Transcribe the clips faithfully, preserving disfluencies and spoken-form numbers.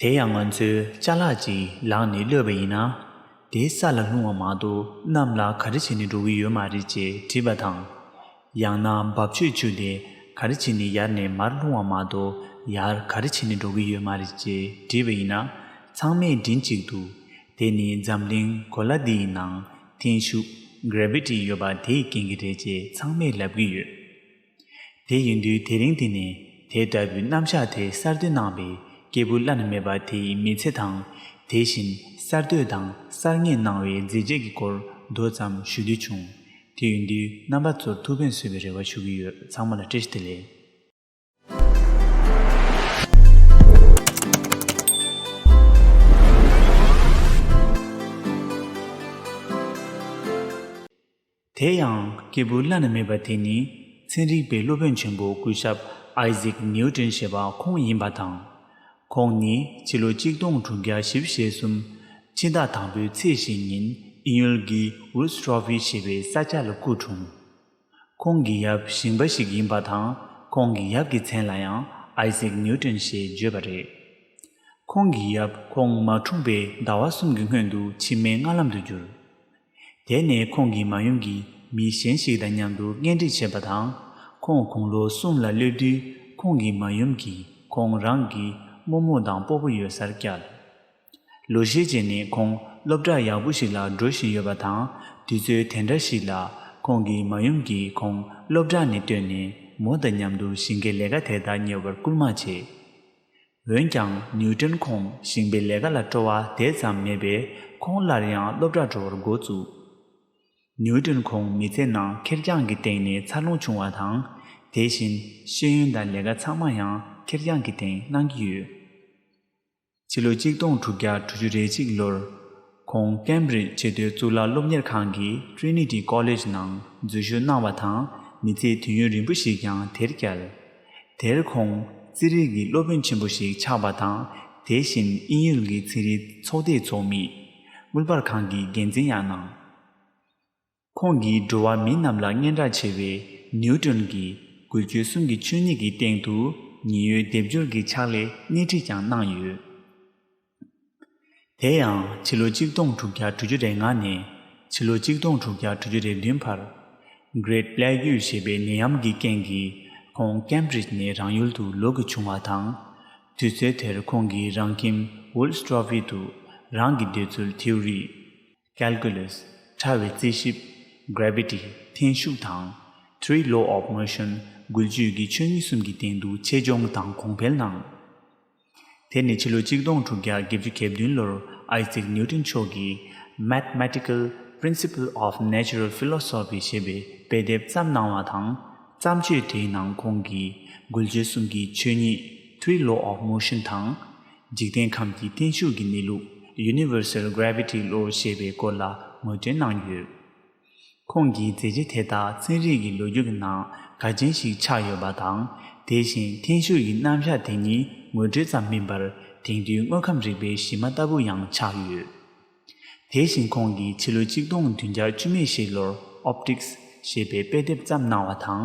དེ་ཡང་ང་ཚོས་ཅ་ལག་ཅིག་ལག་ནས་གློད་པ་ཡིན་ན། དེ་ས་ལ་ལྷུང་བ་མ་གཏོགས་གནམ་ལ་ག་རེ་བྱས་ནས་འགྲོ་གི་ཡོད་མ་རེད་ཅེས་དྲིས་པ་དང་། ཡང་ན་འབབ་ཆུའི་ཆུ་དེ་ག་རེ་བྱས་ནས་ཡར་ནས་མར་ལྷུང་བ་མ་གཏོགས་ཡར་ག་རེ་བྱས་ནས་འགྲོ་གི་ཡོད་མ་རེད་ཅེས་དྲིས་པ་ཡིན་ན། ཚང་མས་མགྲིན་གཅིག་ཏུ། དེ་ནི་འཛམ་གླིང་གོ་ལ་འདིའི་ནང་འཐེན་ཤུགས་Gravity ཡོད་པ་དེའི་རྐྱེན་གྱིས་རེད་ཅེས་ཚང་མས་ལབ་ཀྱི་ཡོད། དེ་ཡིན་དུས་དེ་རིང་འདི་ནས་དེ་ལྟ་བུའི་རྣམ་གཞག་དེ་གསར་གཏོད་གནང་བའི་སྐྱེས་བུ་བླ་ན་མེད་པ་དེའི་མི་ཚེ་དང་། དེ་བཞིན་གསར་གཏོད་དང་གསར་རྙེད་གནང་བའི་མཛད་རྗེས་ཀྱི་སྐོར་མདོ་ཙམ་ཞུ་འདོད་བྱུང་། དེ་ཡིན་དུས་རྣམ་པ་ཚོར་ཐུགས་ཕན་གསོས་པའི་རེ་བ་ཞུ་གི་ཡོད། ཚང་མ་ལ་བཀྲ་ཤིས་བདེ་ལེགས། དེ་ཡང་སྐྱེས་བུ་བླ་ན་མེད་པ་དེ་ནི་ཚན་རིག་པའི་སློབ་དཔོན་ཆེན་པོ་སྐུ་ཞབས་ཨའི་ཟེག་ནིའུ་ཏོན་ཞེས་པ་ཁོང་ཡིན་པ་དང་། ཁོང་ནི་ཕྱི་ལོ་གཅིག་སྟོང་དྲུག་བརྒྱ་བཞི་བཅུ་ཞེ་གསུམ་ཕྱི་ཟླ་དང་པོའི་ཚེས་བཞི་ཉིན་དབྱིན་ཡུལ་གྱི་ཝུལ་སི་ཊོ་ཕི་ཞེས་པའི་ས་ཆ་ལ་སྐུ་འཁྲུངས། ཁོང་གི་ཡབ་ཞིང་པ་ཞིག་ཡིན་པ་དང་། ཁོང་གི་ཡབ་ཀྱི་མཚན་ལ་ཡང་ཨའི་ཟེག་ནིའུ་ཏོན་ཞེས་བརྗོད་པ་རེད། ཁོང་གི་ཡབ་ཁོང་མ་འཁྲུངས་པའི་ཟླ་བ་གསུམ་གྱི་སྔོན་དུ་འཆི་སྨན་ལྔ་ལམ་དུ་གྱུར། དེ་ནས་ཁོང་གི་མ་ཡུམ་གྱིས་མི་གཞན་ཞིག་དང་མཉམ་དུ་གཉེན་སྒྲིག་བྱས་པ་དང་། ཁོང་དགུང་ལོ་གསུམ་ལ་སླེབས་དུས་ཁོང་གི་མ་ཡུམ་གྱིས་ཁོང་རང་གི་རྨོ་མོ་དང་སྤོ་བོ་ཡོད་སར་བསྐྱལ། ལོ་ཤས་རྗེས་ནས་ཁོང་སློབ་གྲྭ་ཡག་པོ་ཞིག་ལ་འགྲོ་བཞིན་ཡོད་པ་དང་། དུས་ཚོད་དེ་འདྲ་ཞིག་ལ་ཁོང་གི་མ་ཡུམ་གྱིས་ཁོང་སློབ་གྲྭ་ནས་བཏོན་ནས་མོ་དང་མཉམ་དུ་ཞིང་ཁའི་ལས་ཀ་དེ་དག་གཉེར་བར་སྐུལ་མ་བྱས། འོན་ཀྱང་ནིའུ་ཏོན་ཁོང་ཞིང་པའི་ལས་ཀ་ལ་སྤྲོ་བ་དེ་ཙམ་མེད་པས། ཁོང་སླར་ཡང་སློབ་གྲྭར་འགྲོ་བར་འགོ་བཙུགས། ནིའུ་ཏོན་ཁོང་མི་ཚེ་ནང་ཁེར་རྐྱང་གི་སྟེང་ནས་འཚར་ལོངས་བྱུང་བ་དང་། དེ་བཞིན་ཤེས་ཡོན་དང་ལས་ཀ་ཚང་མ་ཡང་ཁེར་རྐྱང་གི་སྟེང་གནང་གི་ཡོད། ཕྱི་ལོ་གཅིག་སྟོང་དྲུག་བརྒྱ་དྲུག་ཅུ་རེ་གཅིག་ལོར། ཁོང་ཀེམ་བྷྲིཇ་ཆེས་མཐོའི་གཙུག་ལག་སློབ་གཉེར་ཁང་གི་Trinity College ནང་འཛུལ་ཞུགས་གནང་བ་དང་། མི་ཚེའི་དུས་ཡུན་རིང་པོ་ཞིག་ཀྱང་དེར་བསྐྱལ། དེར་ཁོང་རྩིས་རིག་གི་སློབ་དཔོན་ཆེན་པོ་ཞིག་ཆགས་པ་དང་། དེ་བཞིན་དབྱིན་ཡུལ་གྱི་ཚན་རིག་ཚོགས་སྡེའི་ཚོགས་མི། དངུལ་འབར་ཁང་གི་འགན་འཛིན་ཡང་གནང་། ཁོང་གིས་འགྲོ་བ་མི་རྣམས་ལ་སྙན་གྲགས་ཆེ་བའི་ནིའུ་ཏོན་གྱི་འགུལ་སྐྱོད་གསུམ་གྱི་ཆོས་ཉིད་ཀྱི་སྟེང་དུ་ཉེན་གཡོལ་སྡེབ་སྦྱོར་གྱི་ཕྱག་ལས་སྣེ་ཁྲིད་ཀྱང་གནང་ཡོད། དེ་ཡང་ཕྱི་ལོ་གཅིག་སྟོང་དྲུག་བརྒྱ་དྲུག་ཅུ་རེ་ལྔ་ནས་ཕྱི་ལོ་གཅིག་སྟོང་དྲུག་བརྒྱ་དྲུག་ཅུ་རེ་བདུན་བར། Great Plague ཞེས་པའི་ནད་ཡམས་ཀྱི་རྐྱེན་གྱིས་ཁོང་ཀེམ་བྷྲིཇ་ནས་རང་ཡུལ་དུ་ལོག་དགོས་བྱུང་བ་དང་། དུས་ཚོད་དེར་ཁོང་གིས་རང་ཁྱིམ་ཝུལ་སི་ཊོ་ཕི་དུ་རང་གི་འདོད་ཚུལ་ཐེའུ་རི། Calculus ཕྲ་བའི་རྩིས་ཞིབ། Gravity འཐེན་ཤུགས་དང་། Three Law of Motion འགུལ་སྐྱོད་ཀྱི་ཆོས་ཉིད་གསུམ་གྱི་སྟེང་དུ་ཆེད་སྦྱོང་དང་གོང་འཕེལ་གནང་། དེ་ནི་ཕྱི་ལོ་གཅིག་སྟོང་དྲུག་བརྒྱ་བརྒྱད་ཅུ་གྱ་བདུན་ལོར་ཨའི་ཟེག་ནིའུ་ཏོན་མཆོག་གིས་Mathematical Principle of Natural Philosophy ཞེས་པའི་དཔེ་དེབ་བརྩམས་གནང་བ་དང་། བརྩམས་ཆོས་དེའི་ནང་ཁོང་གིས་འགུལ་སྐྱོད་གསུམ་གྱི་ཆོས་ཉིད་Three Law of Motion དང་། འཇིག་རྟེན་ཁམས་ཀྱི་བརྟན་བཞུགས་ཀྱི་གནས་ལུགས་Universal Gravity Law ཞེས་པའི་སྐོར་ལ་ངོ་སྤྲོད་གནང་ཡོད། ཁོང་གི་མཛད་རྗེས་དེ་དག་ཚན་རིག་གི་ལོ་རྒྱུས་ཀྱི་ནང་གལ་ཆེན་ཞིག་ཆགས་ཡོད་པ་དང་། དེ་བཞིན་འཐེན་ཤུགས་ཀྱི་རྣམ་གཞག་དེ་ཉིད་ངོ་སྤྲོད་ཙམ་མིན་པར་དེང་དུས་དངོས་ཁམས་རིག་པའི་གཞི་མ་ལྟ་བུ་ཡང་ཆགས་ཡོད། དེ་བཞིན་ཁོང་གིས་ཕྱི་ལོ་གཅིག་སྟོང་བདུན་བརྒྱ་བཅུ་མེད་བཞི་ལོར་Optics ཞེས་པའི་དཔེ་དེབ་བརྩམས་གནང་བ་དང་།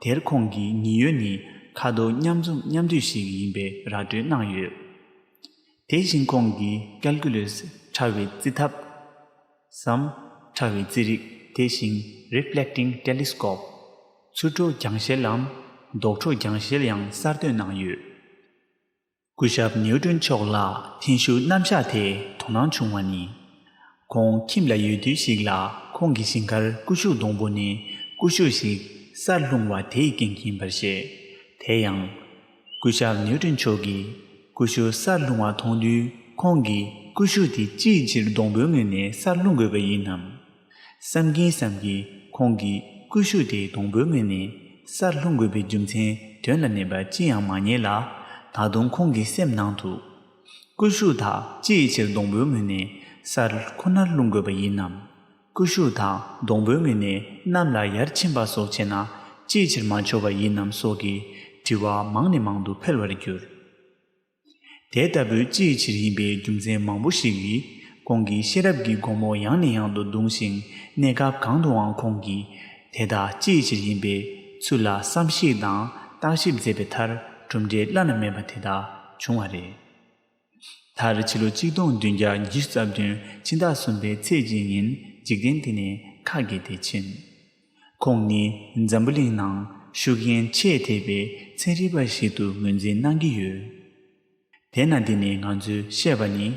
དེར་ཁོང་གིས་ཉེན་གཡོལ་ནི་ཁ་དོག་མཉམ་འཛོམས་མཉམ་བསྡུས་ཤིག་ཡིན་པའི་ར་སྤྲོད་གནང་ཡོད། དེ་བཞིན་ཁོང་གིས་Calculus ཕྲ་བའི་རྩིས་ཐབས་སམ། ཕྲ་བའི་རྩིས་རིག། དེ་བཞིན་Reflecting Telescope ཚུར་འགྲོ་རྒྱང་ཤེལ་ལམ། ལྡོག་འཕྲོ་རྒྱང་ཤེལ་ཡང་གསར་གཏོད་གནང་ཡོད། སྐུ་ཞབས་ནིའུ་ཏོན་མཆོག་ལ་འཐེན་ཤུགས་རྣམ་གཞག་དེ་དོ་སྣང་བྱུང་བ་ནི། ཁོང་ཁྱིམ་ལ་ཡོད་དུས་ཤིག་ལ་ཁོང་གི་ཞིང་ཁར་ཀུ་ཤུ་སྡོང་པོ་ནས་ཀུ་ཤུ་ཞིག་སར་ལྷུང་བ་དེའི་རྐྱེན་གྱིས་ཡིན་པར་བཤད། དེ་ཡང་། སྐུ་ཞབས་ནིའུ་ཏོན་མཆོག་གིས་ཀུ་ཤུ་སར་ལྷུང་བ་མཐོང་དུས་ཁོང་གིས་ཀུ་ཤུ་དེ་ཅིའི་ཕྱིར་སྡོང་པོའི་ངོས་ནས་སར་ལྷུང་དགོས་པ་ཡིན་ནམ། བསམ་གྱིན་བསམ་གྱིན་ཁོང་གིས་ཀུ་ཤུ་དེ་སྡོང་པོའི་ངོས་ནས་སར་ལྷུང་དགོས་པའི་རྒྱུ་མཚན་དོན་ལ་གནས་པ་ཅི་ཡང་མ་རྙེད་ལ། ད་དུང་ཁོང་གི་སེམས་ནང་དུ། ཀུ་ཤུ་དག་ཅིའི་ཕྱིར་སྡོང་པོའི་ངོས་ནས་སར་ཁོ་ནར་ལྷུང་དགོས་པ་ཡིན་ནམ། ཀུ་ཤུ་དག་སྡོང་པོའི་ངོས་ནས་གནམ་ལ་ཡར་ཕྱིན་པ་སོགས་བྱས་ན་ཅིའི་ཕྱིར་མ་ཆོག་པ་ཡིན་ནམ་སོགས་ཀྱི་དྲི་བ་མང་ནས་མང་དུ་འཕེལ་བར་གྱུར། དེ་ལྟ་བུའི་ཅིའི་ཕྱིར་ཡིན་པའི་རྒྱུ་མཚན་མང་པོ་ཞིག་གིས་ཁོང་གི་ཤེས་རབ་ཀྱི་སྒོ་མོ་ཡང་ནས་ཡང་དུ་བརྡུངས་ཤིང་། གནས་སྐབས་གང་དུའང་ཁོང་གིས་དེ་དག་ཅིའི་ཕྱིར་ཡིན་པའི་ཚུལ་ལ་བསམ་གཞིག་དང་བརྟག་ཞིབ་མཛད་པའི་མཐར་གྲུབ་འབྲས་བླ་ན་མེད་པ་དེ་དག་བྱུང་བ་རེད། མཐར་ཕྱི་ལོ་གཅིག་སྟོང་བདུན་བརྒྱ་ཉི་ཤུ་རྩ་བདུན་ཕྱི་ཟླ་གསུམ་པའི་ཚེས་གཅིག་ཉིན་འཇིག་རྟེན་འདི་ནས་ཁ་གྱེས་ཏེ་ཕྱིན། ཁོང་ནི་འཛམ་བུ་གླིང་ནང་ཤུགས་རྐྱེན་ཆེས་ཐེབས་པའི་ཚན་རིག་པ་ཞིག་ཏུ་ངོས་འཛིན་གནང་གི་ཡོད། དེས་ན་འདི་ནས་ང་ཚོས་བཤད་པ་ནི།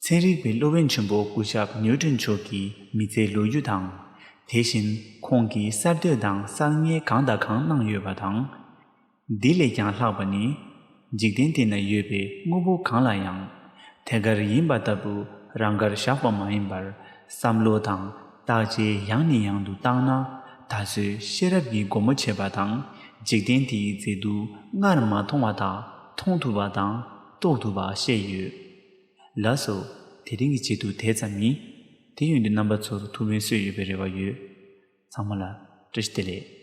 ཚན་རིག་པའི་སློབ་དཔོན་ཆེན་པོ་སྐུ་ཞབས་ནིའུ་ཊོན་མཆོག་གི་མི་ཚེའི་ལོ་རྒྱུས་དང་། དེ་བཞིན་ཁོང་གིས་གསར་གཏོད་དང་གསར་རྙེད་གང་དང་གང་གནང་ཡོད་པ་དང་། འདི་ལས་ཀྱང་ལྷག་པ་ནི། འཇིག་རྟེན་འདི་ན་ཡོད་པའི་དངོས་པོ་གང་ལ་ཡང་། དེ་གར་ཡིན་པ་ལྟ་བུ་རང་དགར་བཞག་པ་མ་ཡིན་པར། བསམ་བློ་དང་བརྟག་དཔྱད་ཡང་ནས་ཡང་དུ་བཏང་ན། ད་གཟོད་ཤེས་རབ་ཀྱིས་སྒོ་མོ་ཕྱེ་བ་དང་། འཇིག་རྟེན་དེའི་མཛེས་སྡུག་སྔར་མ་མཐོང་བ་དག་མཐོང་ཐུབ་པ་དང་རྟོགས་ཐུབ་པ་བཤད་ཡོད། ལགས་སོ། དེ་རིང་གི་ཆེད་དུ་དེ་ཙམ་ཡིན། དེ་ཡོད་དུས་རྣམ་པ་ཚོར་ཐུགས་ཕན་གསོས་ཡོད་པའི་རེ་བ་ཡོད། ཚང་མ་ལ་བཀྲ་ཤིས་བདེ་ལེགས།